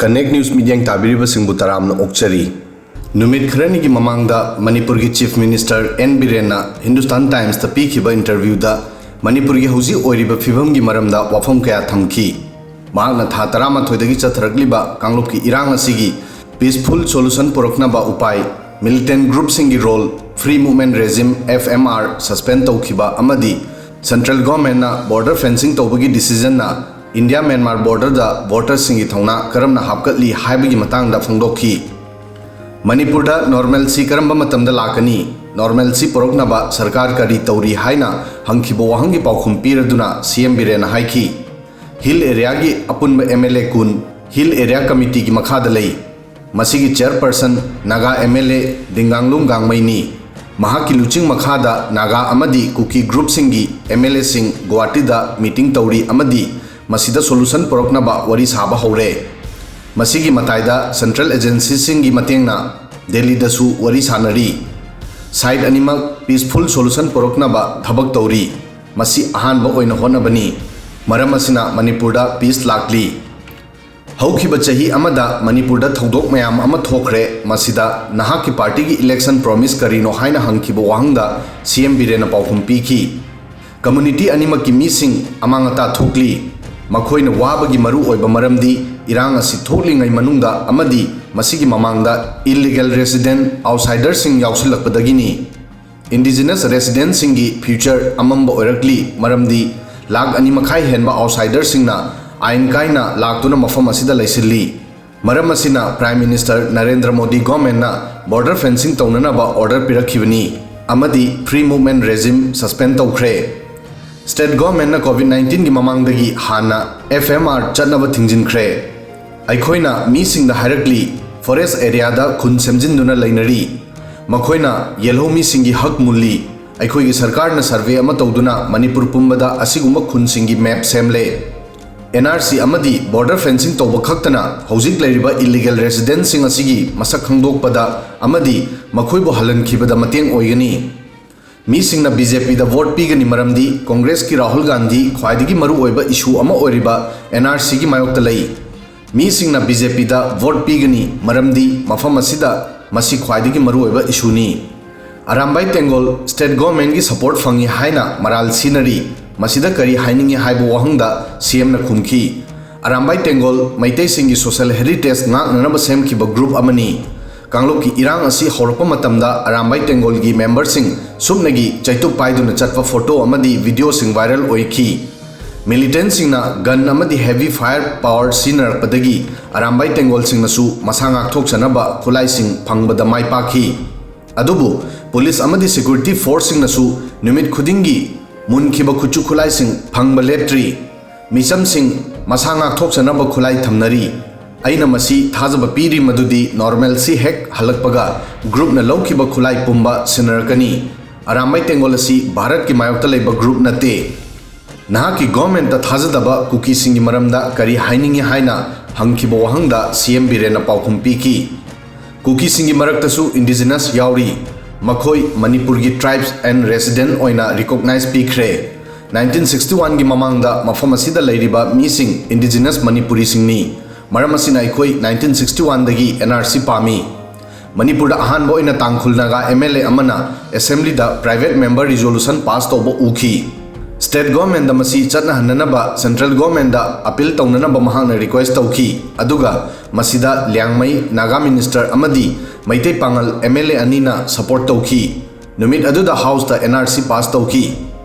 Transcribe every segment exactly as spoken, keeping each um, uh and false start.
Connect News ꯃꯤꯠꯌꯦꯡ ꯇꯥꯕꯤꯔꯤꯕꯁꯤꯡꯕꯨ ꯇꯔꯥꯝꯅ ꯑꯣꯛꯆꯔꯤ꯫ ꯅꯨꯃꯤꯠ ꯈꯔꯅꯤꯒꯤ ꯃꯃꯥꯡꯗ ꯃꯅꯤꯄꯨꯔꯒꯤ Chief Minister ꯑꯦꯟ ꯕꯤꯔꯦꯟꯅ ꯍꯤꯟꯗꯨꯁꯇꯥꯟ ꯇꯥꯏꯝꯁꯇ ꯄꯤꯈꯤꯕ interviewꯗ ꯃꯅꯤꯄꯨꯔꯒꯤ ꯍꯧꯖꯤꯛ ꯑꯣꯏꯔꯤꯕ ꯐꯤꯕꯝꯒꯤ ꯃꯔꯝꯗ ꯋꯥꯐꯝ ꯀꯌꯥ ꯊꯝꯈꯤ꯫ ꯃꯍꯥꯛꯅ ꯊꯥ ꯇꯔꯥꯃꯥꯊꯣꯏꯗꯒꯤ ꯆꯠꯊꯔꯛꯂꯤꯕ ꯀꯥꯡꯂꯨꯞꯀꯤ ꯏꯔꯥꯡ ꯑꯁꯤꯒꯤ peaceful solution ꯄꯨꯔꯛꯅꯕ ꯎꯄꯥꯏ, militant groupꯁꯤꯡꯒꯤ role, Free Movement Regime, F M R, suspend ꯇꯧꯈꯤꯕ ꯑꯃꯗꯤ central governmentꯅ border fencing ꯇꯧꯕꯒꯤ decisionꯅ ꯏꯟꯗꯤꯌꯥ ꯃ꯭ꯌꯥꯟꯃꯥꯔ borderꯗ voterꯁꯤꯡꯒꯤ ꯊꯧꯅꯥ ꯀꯔꯝꯅ ꯍꯥꯞꯀꯠꯂꯤ ꯍꯥꯏꯕꯒꯤ ꯃꯇꯥꯡꯗ ꯐꯣꯡꯗꯣꯛꯈꯤ꯫ ꯃꯅꯤꯄꯨꯔꯗ normalcy ꯀꯔꯝꯕ ꯃꯇꯝꯗ ꯂꯥꯛꯀꯅꯤ? Normalcy ꯄꯨꯔꯛꯅꯕ ꯁꯔꯀꯥꯔ ꯀꯔꯤ ꯇꯧꯔꯤ ꯍꯥꯏꯅ ꯍꯪꯈꯤꯕ ꯋꯥꯍꯪꯒꯤ ꯄꯥꯎꯈꯨꯝ ꯄꯤꯔꯗꯨꯅ ꯁꯤ ꯑꯦꯝ ꯕꯤꯔꯦꯟꯅ ꯍꯥꯏꯈꯤ, Hill areaꯒꯤ ꯑꯄꯨꯟꯕ M L A ꯀꯨꯟ Hill Area Committeeꯒꯤ ꯃꯈꯥꯗ ꯂꯩ꯫ ꯃꯁꯤꯒꯤ chairperson Naga M L A ꯗꯤꯡꯒꯥꯡꯂꯨꯡ ꯒꯥꯡꯃꯩꯅꯤ꯫ ꯃꯍꯥꯛꯀꯤ ꯂꯨꯆꯤꯡ ꯃꯈꯥꯗ ꯅꯥꯒꯥ ꯑꯃꯗꯤ ꯀꯨꯀꯤ groupꯁꯤꯡꯒꯤ M L Aꯁꯤꯡ ꯒꯨꯋꯥꯍꯥꯇꯤꯗ meeting ꯇꯧꯔꯤ ꯑꯃꯗꯤ ꯃꯁꯤꯗ solution ꯄꯨꯔꯛꯅꯕ ꯋꯥꯔꯤ ꯁꯥꯕ ꯍꯧꯔꯦ꯫ ꯃꯁꯤꯒꯤ ꯃꯇꯥꯏꯗ central agencyꯁꯤꯡꯒꯤ ꯃꯇꯦꯡꯅ ꯗꯦꯜꯂꯤꯗꯁꯨ ꯋꯥꯔꯤ ꯁꯥꯅꯔꯤ꯫ Side ꯑꯅꯤꯃꯛ peaceful solution ꯄꯨꯔꯛꯅꯕ ꯊꯕꯛ ꯇꯧꯔꯤ꯫ ꯃꯁꯤ ꯑꯍꯥꯟꯕ ꯑꯣꯏꯅ ꯍꯣꯠꯅꯕꯅꯤ꯫ ꯃꯔꯝ ꯑꯁꯤꯅ ꯃꯅꯤꯄꯨꯔꯗ peace ꯂꯥꯛꯂꯤ꯫ ꯍꯧꯈꯤꯕ ꯆꯍꯤ ꯑꯃꯗ ꯃꯅꯤꯄꯨꯔꯗ ꯊꯧꯗꯣꯛ ꯃꯌꯥꯝ ꯑꯃ ꯊꯣꯛꯈ꯭ꯔꯦ꯫ ꯃꯁꯤꯗ ꯅꯍꯥꯛꯀꯤ partyꯒꯤ election promise ꯀꯔꯤꯅꯣ ꯍꯥꯏꯅ ꯍꯪꯈꯤꯕ ꯋꯥꯍꯪꯗ ꯁꯤ ꯑꯦꯝ ꯕꯤꯔꯦꯟꯅ ꯄꯥꯎꯈꯨꯝ ꯄꯤꯈꯤ, Community ꯑꯅꯤꯃꯛꯀꯤ ꯃꯤꯁꯤꯡ ꯑꯃꯥꯡ ꯑꯇꯥ ꯊꯣꯛꯂꯤ꯫ ꯃꯈꯣꯏꯅ ꯋꯥꯕꯒꯤ ꯃꯔꯨ ꯑꯣꯏꯕ ꯃꯔꯝꯗꯤ ꯏꯔꯥꯡ ꯑꯁꯤ ꯊꯣꯛꯂꯤꯉꯩ ꯃꯅꯨꯡꯗ ꯑꯃꯗꯤ ꯃꯁꯤꯒꯤ ꯃꯃꯥꯡꯗ illegal resident, outsiderꯁꯤꯡ ꯌꯥꯎꯁꯤꯜꯂꯛꯄꯗꯒꯤꯅꯤ꯫ Indigenous residentꯁꯤꯡꯒꯤ future ꯑꯃꯝꯕ ꯑꯣꯏꯔꯛꯂꯤ, ꯃꯔꯝꯗꯤ ꯂꯥꯈ ꯑꯅꯤ ꯃꯈꯥꯏ ꯍꯦꯟꯕ outsiderꯁꯤꯡꯅ ꯑꯥꯏꯟ ꯀꯥꯏꯅ ꯂꯥꯛꯇꯨꯅ ꯃꯐꯝ ꯑꯁꯤꯗ ꯂꯩꯁꯤꯜꯂꯤ꯫ ꯃꯔꯝ ꯑꯁꯤꯅ Prime Minister Narendra Modi governmentꯅ border fencing ꯇꯧꯅꯅꯕ order ꯄꯤꯔꯛꯈꯤꯕꯅꯤ ꯑꯃꯗꯤ Free Movement Regime suspend ꯇꯧꯈ꯭ꯔꯦ꯫ State governmentꯅ COVID nineteenꯒꯤ ꯃꯃꯥꯡꯗꯒꯤ ꯍꯥꯟꯅ F M R ꯆꯠꯅꯕ ꯊꯤꯡꯖꯤꯟꯈ꯭ꯔꯦ꯫ ꯑꯩꯈꯣꯏꯅ ꯃꯤꯁꯤꯡꯗ ꯍꯥꯏꯔꯛꯂꯤ, forest areaꯗ ꯈꯨꯟ ꯁꯦꯝꯖꯤꯟꯗꯨꯅ ꯂꯩꯅꯔꯤ꯫ ꯃꯈꯣꯏꯅ ꯌꯦꯜꯍꯧꯃꯤꯁꯤꯡꯒꯤ ꯍꯛ ꯃꯨꯜꯂꯤ꯫ ꯑꯩꯈꯣꯏꯒꯤ ꯁꯔꯀꯥꯔꯅ survey ꯑꯃ ꯇꯧꯗꯨꯅ ꯃꯅꯤꯄꯨꯔ ꯄꯨꯝꯕꯗ ꯑꯁꯤꯒꯨꯝꯕ ꯈꯨꯟꯁꯤꯡꯒꯤ map ꯁꯦꯝꯂꯦ꯫ N R C ꯑꯃꯗꯤ border fencing ꯇꯧꯕ ꯈꯛꯇꯅ ꯍꯧꯖꯤꯛ ꯂꯩꯔꯤꯕ illegal residentꯁꯤꯡ ꯑꯁꯤꯒꯤ ꯃꯁꯛ ꯈꯪꯗꯣꯛꯄꯗ ꯑꯃꯗꯤ ꯃꯈꯣꯏꯕꯨ ꯍꯜꯍꯟꯈꯤꯕꯗ ꯃꯇꯦꯡ ꯑꯣꯏꯒꯅꯤ꯫ ꯃꯤꯁꯤꯡꯅ BJPꯗ vote ꯄꯤꯒꯅꯤ, ꯃꯔꯝꯗꯤ Congressꯀꯤ ꯔꯥꯍꯨꯜ ꯒꯥꯟꯙꯤ ꯈ꯭ꯋꯥꯏꯗꯒꯤ ꯃꯔꯨꯑꯣꯏꯕ issue ꯑꯃ ꯑꯣꯏꯔꯤꯕ N R Cꯒꯤ ꯃꯥꯌꯣꯛꯇ ꯂꯩ꯫ ꯃꯤꯁꯤꯡꯅ ꯕꯤ ꯖꯦ ꯄꯤꯗ ꯚꯣꯠ ꯄꯤꯒꯅꯤ, ꯃꯔꯝꯗꯤ ꯃꯐꯝ ꯑꯁꯤꯗ ꯃꯁꯤ ꯈ꯭ꯋꯥꯏꯗꯒꯤ ꯃꯔꯨꯑꯣꯏꯕ ꯏꯁꯨꯅꯤ꯫ ꯑꯔꯥꯝꯕꯥꯏ ꯇꯦꯡꯒꯣꯜ ꯁ꯭ꯇꯦꯠ ꯒꯣꯔꯃꯦꯟꯒꯤ ꯁꯄꯣꯔꯠ ꯐꯪꯏ ꯍꯥꯏꯅ ꯃꯔꯥꯜ ꯁꯤꯅꯔꯤ꯫ ꯃꯁꯤꯗ ꯀꯔꯤ ꯍꯥꯏꯅꯤꯡꯏ ꯍꯥꯏꯕ ꯋꯥꯍꯪꯗ ꯁꯤ ꯑꯦꯝꯅ ꯈꯨꯝꯈꯤ, "ꯑꯔꯥꯝꯕꯥꯏ ꯇꯦꯡꯒꯣꯜ ꯃꯩꯇꯩꯁꯤꯡꯒꯤ ꯁꯣꯁꯦꯜ ꯍꯦꯔꯤꯇꯦꯖ ꯉꯥꯛꯅꯅꯕ ꯁꯦꯝꯈꯤꯕ ꯒ꯭ꯔꯨꯞ ꯑꯃꯅꯤ꯫ ꯀꯥꯡꯂꯨꯞꯀꯤ ꯏꯔꯥꯡ ꯑꯁꯤ ꯍꯧꯔꯛꯄ ꯃꯇꯝꯗ ꯑꯔꯥꯝꯕꯥꯏ ꯇꯦꯡꯒꯣꯜꯒꯤ ꯃꯦꯝꯕꯔꯁꯤꯡ ꯁꯨꯞꯅꯒꯤ ꯆꯩꯇꯨꯞ ꯄꯥꯏꯗꯨꯅ ꯆꯠꯄ ꯐꯣꯇꯣ ꯑꯃꯗꯤ ꯚꯤꯗꯤꯑꯣꯁꯤꯡ ꯚꯥꯏꯔꯦꯜ ꯑꯣꯏꯈꯤ꯫ ꯃꯤꯂꯤꯇꯦꯟꯠꯁꯤꯡꯅ ꯒꯟ ꯑꯃꯗꯤ ꯍꯦꯚꯤ ꯐꯥꯌꯔ ꯄꯥꯋꯔ ꯁꯤꯖꯤꯟꯅꯔꯛꯄꯗꯒꯤ ꯑꯔꯥꯝꯕꯥꯏ ꯇꯦꯡꯒꯣꯜꯁꯤꯡꯅꯁꯨ ꯃꯁꯥ ꯉꯥꯛꯊꯣꯛꯆꯅꯕ ꯈꯨꯠꯂꯥꯏꯁꯤꯡ ꯐꯪꯕꯗ ꯃꯥꯏ ꯄꯥꯛꯈꯤ꯫ ꯑꯗꯨꯕꯨ ꯄꯨꯂꯤꯁ ꯑꯃꯗꯤ ꯁꯦꯀ꯭ꯌꯨꯔꯤꯇꯤ ꯐꯣꯔꯁꯁꯤꯡꯅꯁꯨ ꯅꯨꯃꯤꯠ ꯈꯨꯗꯤꯡꯒꯤ ꯃꯨꯟꯈꯤꯕ ꯈꯨꯠꯁꯨ ꯈꯨꯠꯂꯥꯏꯁꯤꯡ ꯐꯪꯕ ꯂꯦꯞꯇ꯭ꯔꯤ꯫ ꯃꯤꯆꯝꯁꯤꯡ ꯃꯁꯥ ꯉꯥꯛꯊꯣꯛꯆꯅꯕ ꯈꯨꯠꯂꯥꯏ ꯊꯝꯅꯔꯤ꯫ ꯑꯩꯅ ꯃꯁꯤ ꯊꯥꯖꯕ ꯄꯤꯔꯤ ꯃꯗꯨꯗꯤ ꯅꯣꯔꯃꯦꯜꯁꯤ ꯍꯦꯛ ꯍꯜꯂꯛꯄꯒ ꯒ꯭ꯔꯨꯞꯅ ꯂꯧꯈꯤꯕ ꯈꯨꯠꯂꯥꯏ ꯄꯨꯝꯕ ꯁꯤꯟꯅꯔꯛꯀꯅꯤ꯫ ꯑꯔꯥꯝꯕꯥꯏ ꯇꯦꯡꯒꯣꯜ ꯑꯁꯤ ꯚꯥꯔꯠꯀꯤ ꯃꯥꯌꯣꯛꯇ ꯂꯩꯕ ꯒ꯭ꯔꯨꯞ ꯅꯠꯇꯦ꯫ ꯅꯍꯥꯛꯀꯤ ꯒꯣꯔꯃꯦꯟꯠꯇ ꯊꯥꯖꯗꯕ ꯀꯨꯀꯤꯁꯤꯡꯒꯤ ꯃꯔꯝꯗ ꯀꯔꯤ ꯍꯥꯏꯅꯤꯡꯏ?" ꯍꯥꯏꯅ ꯍꯪꯈꯤꯕ ꯋꯥꯍꯪꯗ ꯁꯤ ꯑꯦꯝ ꯕꯤꯔꯦꯟꯅ ꯄꯥꯎꯈꯨꯝ ꯄꯤꯈꯤ, "ꯀꯨꯀꯤꯁꯤꯡꯒꯤ ꯃꯔꯛꯇꯁꯨ ꯏꯟꯗꯤꯖꯤꯅꯁ ꯌꯥꯎꯔꯤ꯫ ꯃꯈꯣꯏ ꯃꯅꯤꯄꯨꯔꯒꯤ ꯇ꯭ꯔꯥꯏꯕꯁ ꯑꯦꯟ ꯔꯦꯁꯤꯗꯦꯟꯠ ꯑꯣꯏꯅ ꯔꯤꯀꯣꯛꯅꯥꯏꯖ ꯄꯤꯈ꯭ꯔꯦ꯫ ꯅꯥꯏꯟꯇꯤꯟ ꯁꯤꯛꯁꯇꯤ ꯋꯥꯟꯒꯤ ꯃꯃꯥꯡꯗ ꯃꯐꯝ ꯑꯁꯤꯗ ꯂꯩꯔꯤꯕ ꯃꯤꯁꯤꯡ ꯏꯟꯗꯤꯖꯤꯅꯁ ꯃꯅꯤꯄꯨꯔꯤꯁꯤꯡꯅꯤ꯫ ꯃꯔꯝ ꯑꯁꯤꯅ ꯑꯩꯈꯣꯏ ꯅꯥꯏꯟꯇꯤꯟ ꯁꯤꯛꯁꯇꯤ ꯋꯥꯟꯗꯒꯤ ꯑꯦꯟ ꯑꯥꯔ ꯁꯤ ꯄꯥꯝꯃꯤ꯫ ꯃꯅꯤꯄꯨꯔꯗ ꯑꯍꯥꯟꯕ ꯑꯣꯏꯅ Tangkhul Naga M L A ꯑꯃꯅ ꯑꯦꯁꯦꯝꯕ꯭ꯂꯤꯗ ꯄ꯭ꯔꯥꯏꯚꯦꯠ ꯃꯦꯝꯕꯔ ꯔꯤꯖꯣꯂꯨꯁꯟ ꯄꯥꯁ ꯇꯧꯕ ꯎꯈꯤ꯫ ꯁ꯭ꯇꯦꯠ ꯒꯣꯔꯃꯦꯟꯠꯗ ꯃꯁꯤ ꯆꯠꯅꯍꯟꯅꯅꯕ ꯁꯦꯟꯇ꯭ꯔꯦꯜ ꯒꯣꯔꯃꯦꯟꯠꯗ ꯑꯄꯤꯜ ꯇꯧꯅꯅꯕ ꯃꯍꯥꯛꯅ ꯔꯤꯀ꯭ꯋꯦꯁ ꯇꯧꯈꯤ꯫ ꯑꯗꯨꯒ ꯃꯁꯤꯗ ꯂꯤꯌꯥꯡꯃꯩ ꯅꯥꯒꯥ ꯃꯤꯅꯤꯁꯇꯔ ꯑꯃꯗꯤ ꯃꯩꯇꯩ ꯄꯥꯉꯜ ꯑꯦꯝ ꯑꯦꯜ ꯑꯦ ꯑꯅꯤꯅ ꯁꯄꯣꯔꯠ ꯇꯧꯈꯤ꯫ ꯅꯨꯃꯤꯠ ꯑꯗꯨꯗ ꯍꯥꯎꯁꯇ ꯑꯦꯟ ꯑꯥꯔ ꯁꯤ ꯄꯥꯁ ꯇꯧꯈꯤ꯫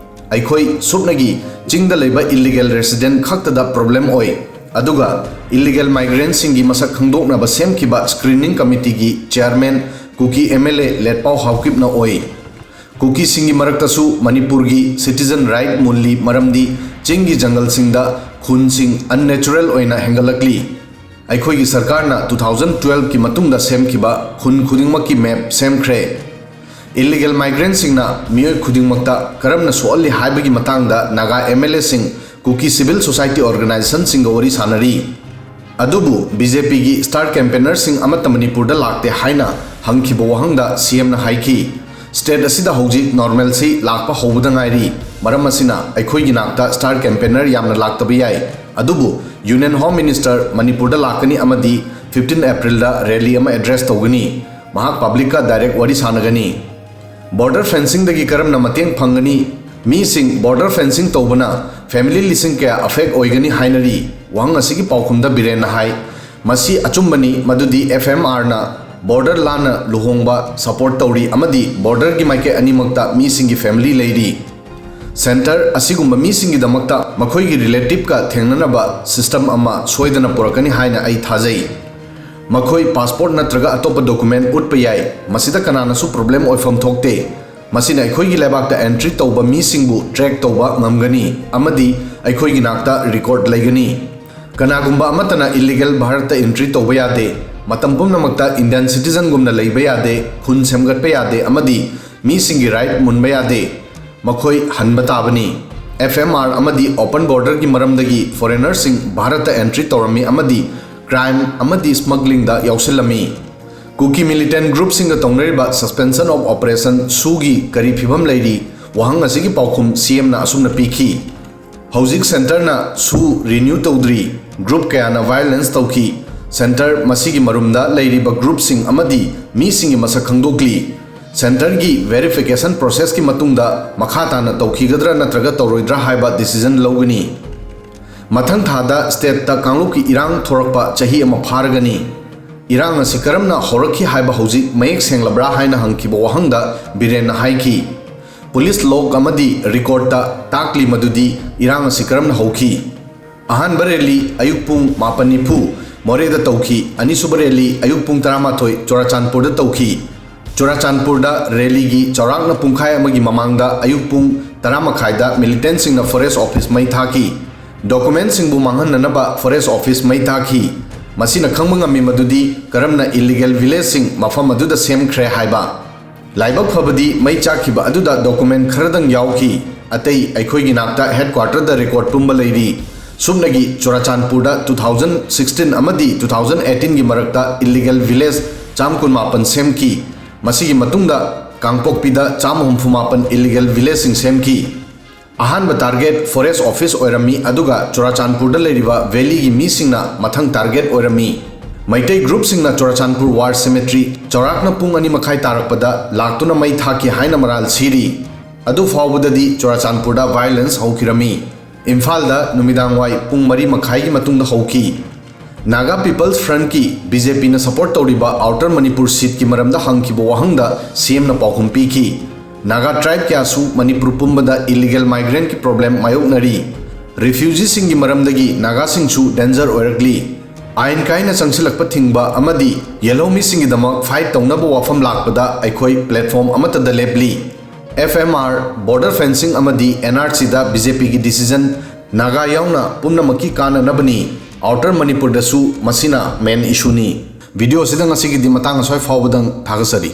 ꯑꯩꯈꯣꯏ ꯁꯨꯞꯅꯒꯤ ꯆꯤꯡꯗ ꯂꯩꯕ ꯏꯜꯂꯤꯒꯦꯜ ꯔꯦꯁꯤꯗꯦꯟꯠ ꯈꯛꯇꯗ ꯄ꯭ꯔꯣꯕ꯭ꯂꯦꯝ ꯑꯣꯏ꯫ ꯑꯗꯨꯒ ꯏꯜꯂꯤꯒꯦꯜ ꯃꯥꯏꯒ꯭ꯔꯦꯟꯠꯁꯤꯡꯒꯤ ꯃꯁꯛ ꯈꯪꯗꯣꯛꯅꯕ ꯁꯦꯝꯈꯤꯕ ꯁ꯭ꯀ꯭ꯔꯤꯅꯤꯡ ꯀꯃꯤꯇꯤꯒꯤ chairman Kuki M L A Letpao ꯍꯥꯎꯀꯤꯞꯅ ꯑꯣꯏ꯫ ꯀꯨꯀꯤꯁꯤꯡꯒꯤ ꯃꯔꯛꯇꯁꯨ ꯃꯅꯤꯄꯨꯔꯒꯤ ꯁꯤꯇꯤꯖꯟ ꯔꯥꯏꯠ ꯃꯨꯜꯂꯤ, ꯃꯔꯝꯗꯤ ꯆꯤꯡꯒꯤ ꯖꯪꯒꯜꯁꯤꯡꯗ ꯈꯨꯟꯁꯤꯡ ꯑꯟꯅꯦꯆꯔꯦꯜ ꯑꯣꯏꯅ ꯍꯦꯟꯒꯠꯂꯛꯂꯤ꯫ ꯑꯩꯈꯣꯏꯒꯤ ꯁꯔꯀꯥꯔꯅ ꯇꯨ ꯊꯥꯎꯖꯟ ꯇꯨꯋꯦꯜꯐꯀꯤ ꯃꯇꯨꯡꯗ ꯁꯦꯝꯈꯤꯕ ꯈꯨꯟ ꯈꯨꯗꯤꯡꯃꯛꯀꯤ ꯃꯦꯞ ꯁꯦꯝꯈ꯭ꯔꯦ꯫ ꯏꯜꯂꯤꯒꯦꯜ ꯃꯥꯏꯒ꯭ꯔꯦꯟꯠꯁꯤꯡꯅ ꯃꯤꯑꯣꯏ ꯈꯨꯗꯤꯡꯃꯛꯇ ꯀꯔꯝꯅ ꯁꯣꯛꯍꯜꯂꯤ ꯍꯥꯏꯕꯒꯤ ꯃꯇꯥꯡꯗ ꯅꯥꯒꯥ ꯑꯦꯝ ꯑꯦꯜ ꯑꯦꯁꯤꯡ, ꯀꯨꯀꯤ ꯁꯤꯚꯤꯜ ꯁꯣꯁꯥꯏꯇꯤ ꯑꯣꯔꯒꯅꯥꯏꯖꯦꯁꯟꯁꯤꯡꯒ ꯋꯥꯔꯤ ꯁꯥꯟꯅꯔꯤ꯫ ꯑꯗꯨꯕꯨ ꯕꯤ ꯖꯦ ꯄꯤꯒꯤ ꯁ꯭ꯇꯥꯔ ꯀꯦꯝꯄꯦꯅꯔꯁꯤꯡ ꯑꯃꯠꯇ ꯃꯅꯤꯄꯨꯔꯗ ꯂꯥꯛꯇꯦ ꯍꯥꯏꯅ ꯍꯪꯈꯤꯕ ꯋꯥꯍꯪꯗ ꯁꯤ ꯑꯦꯝꯅ ꯍꯥꯏꯈꯤ, "ꯁ꯭ꯇꯦꯠ ꯑꯁꯤꯗ ꯍꯧꯖꯤꯛ ꯅꯣꯔꯃꯦꯜꯁꯤ ꯂꯥꯛꯄ ꯍꯧꯕꯗ ꯉꯥꯏꯔꯤ꯫ ꯃꯔꯝ ꯑꯁꯤꯅ ꯑꯩꯈꯣꯏꯒꯤ ꯅꯥꯛꯇ star campaigner ꯌꯥꯝꯅ ꯂꯥꯛꯇꯕ ꯌꯥꯏ, ꯑꯗꯨꯕꯨ Union Home Minister ꯃꯅꯤꯄꯨꯔꯗ ꯂꯥꯛꯀꯅꯤ ꯑꯃꯗꯤ fifteen Aprilꯗ rally ꯑꯃ address ꯇꯧꯒꯅꯤ꯫ ꯃꯍꯥꯛ publicꯀ direct ꯋꯥꯔꯤ ꯁꯥꯟꯅꯒꯅꯤ꯫ Border fencingꯗꯒꯤ ꯀꯔꯝꯅ ꯃꯇꯦꯡ ꯐꯪꯒꯅꯤ? ꯃꯤꯁꯤꯡ border fencing ꯇꯧꯕꯅ family ꯂꯤꯁꯤꯡ ꯀꯌꯥ affect ꯑꯣꯏꯒꯅꯤ ꯍꯥꯏꯅꯔꯤ꯫ ꯋꯥꯍꯪ ꯑꯁꯤꯒꯤ ꯄꯥꯎꯈꯨꯝꯗ ꯕꯤꯔꯦꯟꯅ ꯍꯥꯏ, ꯃꯁꯤ ꯑꯆꯨꯝꯕꯅꯤ ꯃꯗꯨꯗꯤ F M Rꯅ border ꯂꯥꯟꯅ ꯂꯨꯍꯣꯡꯕ support ꯇꯧꯔꯤ ꯑꯃꯗꯤ borderꯒꯤ ꯃꯥꯏꯀꯩ ꯑꯅꯤꯃꯛꯇ ꯃꯤꯁꯤꯡꯒꯤ family ꯂꯩꯔꯤ꯫ Centre ꯑꯁꯤꯒꯨꯝꯕ ꯃꯤꯁꯤꯡꯒꯤꯗꯃꯛꯇ ꯃꯈꯣꯏꯒꯤ relativeꯀ ꯊꯦꯡꯅꯅꯕ system ꯑꯃ ꯁꯣꯏꯗꯅ ꯄꯨꯔꯛꯀꯅꯤ ꯍꯥꯏꯅ ꯑꯩ ꯊꯥꯖꯩ꯫ ꯃꯈꯣꯏ passport ꯅꯠꯇ꯭ꯔꯒ ꯑꯇꯣꯞꯄ document ꯎꯠꯄ ꯌꯥꯏ꯫ ꯃꯁꯤꯗ ꯀꯅꯥꯅꯁꯨ problem ꯑꯣꯏꯐꯝ ꯊꯣꯛꯇꯦ꯫ ꯃꯁꯤꯅ ꯑꯩꯈꯣꯏꯒꯤ ꯂꯩꯕꯥꯛꯇ entry ꯇꯧꯕ ꯃꯤꯁꯤꯡꯕꯨ track ꯇꯧꯕ ꯉꯝꯒꯅꯤ ꯑꯃꯗꯤ ꯑꯩꯈꯣꯏꯒꯤ ꯅꯥꯛꯇ record ꯂꯩꯒꯅꯤ꯫ ꯀꯅꯥꯒꯨꯝꯕ ꯑꯃꯠꯇꯅ illegal ꯚꯥꯔꯠꯇ entry ꯇꯧꯕ ꯌꯥꯗꯦ꯫ ꯃꯇꯝ ꯄꯨꯝꯅꯃꯛꯇ Indian citizenꯒꯨꯝꯅ ꯂꯩꯕ ꯌꯥꯗꯦ, ꯈꯨꯟ ꯁꯦꯝꯒꯠꯄ ꯌꯥꯗꯦ ꯑꯃꯗꯤ ꯃꯤꯁꯤꯡꯒꯤ right ꯃꯨꯟꯕ ꯌꯥꯗꯦ꯫ ꯃꯈꯣꯏ ꯍꯟꯕ ꯇꯥꯕꯅꯤ꯫ F M R ꯑꯃꯗꯤ open borderꯒꯤ ꯃꯔꯝꯗꯒꯤ foreignerꯁꯤꯡ ꯚꯥꯔꯠꯇ entry ꯇꯧꯔꯝꯃꯤ ꯑꯃꯗꯤ crime ꯑꯃꯗꯤ smugglingꯗ ꯌꯥꯎꯁꯤꯜꯂꯝꯃꯤ꯫ ꯀꯨꯀꯤ militant groupꯁꯤꯡꯒ ꯇꯧꯅꯔꯤꯕ suspension of operation SoOꯒꯤ ꯀꯔꯤ ꯐꯤꯕꯝ ꯂꯩꯔꯤ? ꯋꯥꯍꯪ ꯑꯁꯤꯒꯤ ꯄꯥꯎꯈꯨꯝ CMꯅ ꯑꯁꯨꯝꯅ ꯄꯤꯈꯤ, ꯍꯧꯖꯤꯛ centreꯅ SoO renew ꯇꯧꯗ꯭ꯔꯤ꯫ Group ꯀꯌꯥꯅ violence ꯇꯧꯈꯤ꯫ Centre ꯃꯁꯤꯒꯤ ꯃꯔꯨꯝꯗ ꯂꯩꯔꯤꯕ groupꯁꯤꯡ ꯑꯃꯗꯤ ꯃꯤꯁꯤꯡꯒꯤ ꯃꯁꯛ ꯈꯪꯗꯣꯛꯂꯤ꯫ Centreꯒꯤ verification processꯀꯤ ꯃꯇꯨꯡꯗ ꯃꯈꯥ ꯇꯥꯅ ꯇꯧꯈꯤꯒꯗ꯭ꯔꯥ ꯅꯠꯇ꯭ꯔꯒ ꯇꯧꯔꯣꯏꯗ꯭ꯔꯥ ꯍꯥꯏꯕ decision ꯂꯧꯒꯅꯤ꯫ ꯃꯊꯪ ꯊꯥꯗ stateꯇ ꯀꯥꯡꯂꯨꯞꯀꯤ ꯏꯔꯥꯡ ꯊꯣꯔꯛꯄ ꯆꯍꯤ ꯑꯃ ꯐꯥꯔꯒꯅꯤ꯫ ꯏꯔꯥꯡ ꯑꯁꯤ ꯀꯔꯝꯅ ꯍꯧꯔꯛꯈꯤ ꯍꯥꯏꯕ ꯍꯧꯖꯤꯛ ꯃꯌꯦꯛ ꯁꯦꯡꯂꯕ꯭ꯔꯥ ꯍꯥꯏꯅ ꯍꯪꯈꯤꯕ ꯋꯥꯍꯪꯗ ꯕꯤꯔꯦꯟꯅ ꯍꯥꯏꯈꯤ, police log ꯑꯃꯗꯤ recordꯇ ꯇꯥꯛꯂꯤ ꯃꯗꯨꯗꯤ ꯏꯔꯥꯡ ꯑꯁꯤ ꯀꯔꯝꯅ ꯍꯧꯈꯤ꯫ ꯑꯍꯥꯟꯕ rally ꯑꯌꯨꯛ ꯄꯨꯡ ꯃꯥꯄꯟ ꯅꯤꯐꯨ ꯃꯣꯔꯦꯗ ꯇꯧꯈꯤ꯫ ꯑꯅꯤꯁꯨꯕ rally ꯑꯌꯨꯛ ꯄꯨꯡ ꯇꯔꯥꯃꯥꯊꯣꯏ ꯆꯨꯔꯥꯆꯥꯟꯄꯨꯔꯗ ꯇꯧꯈꯤ꯫ ꯆꯨꯔꯥꯆꯥꯟꯄꯨꯔꯗ rallyꯒꯤ ꯆꯥꯎꯔꯥꯛꯅ ꯄꯨꯡꯈꯥꯏ ꯑꯃꯒꯤ ꯃꯃꯥꯡꯗ ꯑꯌꯨꯛ ꯄꯨꯡ ꯇꯔꯥ ꯃꯈꯥꯏꯗ militantꯁꯤꯡꯅ forest office ꯃꯩ ꯊꯥꯈꯤ꯫ Documentꯁꯤꯡꯕꯨ ꯃꯥꯡꯍꯟꯅꯅꯕ forest office ꯃꯩ ꯊꯥꯈꯤ꯫ ꯃꯁꯤꯅ ꯈꯪꯕ ꯉꯝꯃꯤ ꯃꯗꯨꯗꯤ ꯀꯔꯝꯅ illegal villageꯁꯤꯡ ꯃꯐꯝ ꯑꯗꯨꯗ ꯁꯦꯝꯈ꯭ꯔꯦ ꯍꯥꯏꯕ꯫ ꯂꯥꯏꯕꯛ ꯐꯕꯗꯤ ꯃꯩ ꯆꯥꯛꯈꯤꯕ ꯑꯗꯨꯗ document ꯈꯔꯗꯪ ꯌꯥꯎꯈꯤ꯫ ꯑꯇꯩ ꯑꯩꯈꯣꯏꯒꯤ ꯅꯥꯛꯇ headquarterꯗ record ꯄꯨꯝꯕ ꯂꯩꯔꯤ꯫ ꯁꯨꯞꯅꯒꯤ ꯆꯨꯔꯥꯆꯥꯟꯄꯨꯔꯗ two thousand sixteen ꯑꯃꯗꯤ two thousand eighteenꯒꯤ ꯃꯔꯛꯇ illegal village ꯆꯥꯝ ꯀꯨꯟꯃꯥꯄꯟ ꯁꯦꯝꯈꯤ꯫ ꯃꯁꯤꯒꯤ ꯃꯇꯨꯡꯗ ꯀꯥꯡꯄꯣꯛꯄꯤꯗ ꯆꯥꯝ ꯍꯨꯝꯐꯨ ꯃꯥꯄꯟ illegal villageꯁꯤꯡ ꯁꯦꯝꯈꯤ꯫ ꯑꯍꯥꯟꯕ target forest office ꯑꯣꯏꯔꯝꯃꯤ, ꯑꯗꯨꯒ ꯆꯨꯔꯥꯆꯥꯟꯄꯨꯔꯗ ꯂꯩꯔꯤꯕ valleyꯒꯤ ꯃꯤꯁꯤꯡꯅ ꯃꯊꯪ target ꯑꯣꯏꯔꯝꯃꯤ꯫ ꯃꯩꯇꯩ groupꯁꯤꯡꯅ ꯆꯨꯔꯥꯆꯥꯟꯄꯨꯔ war cemetery ꯆꯥꯎꯔꯥꯛꯅ ꯄꯨꯡ ꯑꯅꯤ ꯃꯈꯥꯏ ꯇꯥꯔꯛꯄꯗ ꯂꯥꯛꯇꯨꯅ ꯃꯩ ꯊꯥꯈꯤ ꯍꯥꯏꯅ ꯃꯔꯥꯜ ꯁꯤꯔꯤ꯫ ꯑꯗꯨ ꯐꯥꯎꯕꯗꯗꯤ ꯆꯨꯔꯥꯆꯥꯟꯄꯨꯔꯗ violence ꯍꯧꯈꯤꯔꯝꯃꯤ꯫ ꯏꯝꯐꯥꯜꯗ ꯅꯨꯃꯤꯗꯥꯡꯋꯥꯏ ꯄꯨꯡ ꯃꯔꯤ ꯃꯈꯥꯏꯒꯤ ꯃꯇꯨꯡꯗ ꯍꯧꯈꯤ꯫ Naga People's Frontꯀꯤ, BJPꯅ support ꯇꯧꯔꯤꯕ Outer Manipur seatꯀꯤ ꯃꯔꯝꯗ ꯍꯪꯈꯤꯕ ꯋꯥꯍꯪꯗ CMꯅ ꯄꯥꯎꯈꯨꯝ ꯄꯤꯈꯤ꯫ Naga tribe ꯀꯌꯥꯁꯨ ꯃꯅꯤꯄꯨꯔ ꯄꯨꯝꯕꯗ illegal migrantꯀꯤ problem ꯃꯥꯌꯣꯛꯅꯔꯤ꯫ Refugeeꯁꯤꯡꯒꯤ ꯃꯔꯝꯗꯒꯤ Nagaꯁꯤꯡꯁꯨ danger ꯑꯣꯏꯔꯛꯂꯤ꯫ ꯑꯥꯏꯟ ꯀꯥꯏꯅ ꯆꯪꯁꯤꯜꯂꯛꯄ ꯊꯤꯡꯕ ꯑꯃꯗꯤ ꯌꯦꯜꯍꯧꯃꯤꯁꯤꯡꯒꯤꯗꯃꯛ fight ꯇꯧꯅꯕ ꯋꯥꯐꯝ ꯂꯥꯛꯄꯗ ꯑꯩꯈꯣꯏ platform ꯑꯃꯠꯇꯗ ꯂꯦꯞꯂꯤ꯫ FMR, border fencing ꯑꯃꯗꯤ NRCꯗ BJPꯒꯤ decision Naga ꯌꯥꯎꯅ ꯄꯨꯝꯅꯃꯛꯀꯤ ꯀꯥꯟꯅꯅꯕꯅꯤ꯫ Outer Manipurꯗꯁꯨ ꯃꯁꯤꯅ main issueꯅꯤ꯫ Videoꯁꯤꯗ ꯉꯁꯤꯒꯤꯗꯤ ꯃꯇꯥꯡ ꯑꯁ꯭ꯋꯥꯏ ꯐꯥꯎꯕꯗꯪ ꯊꯥꯒꯠꯆꯔꯤ꯫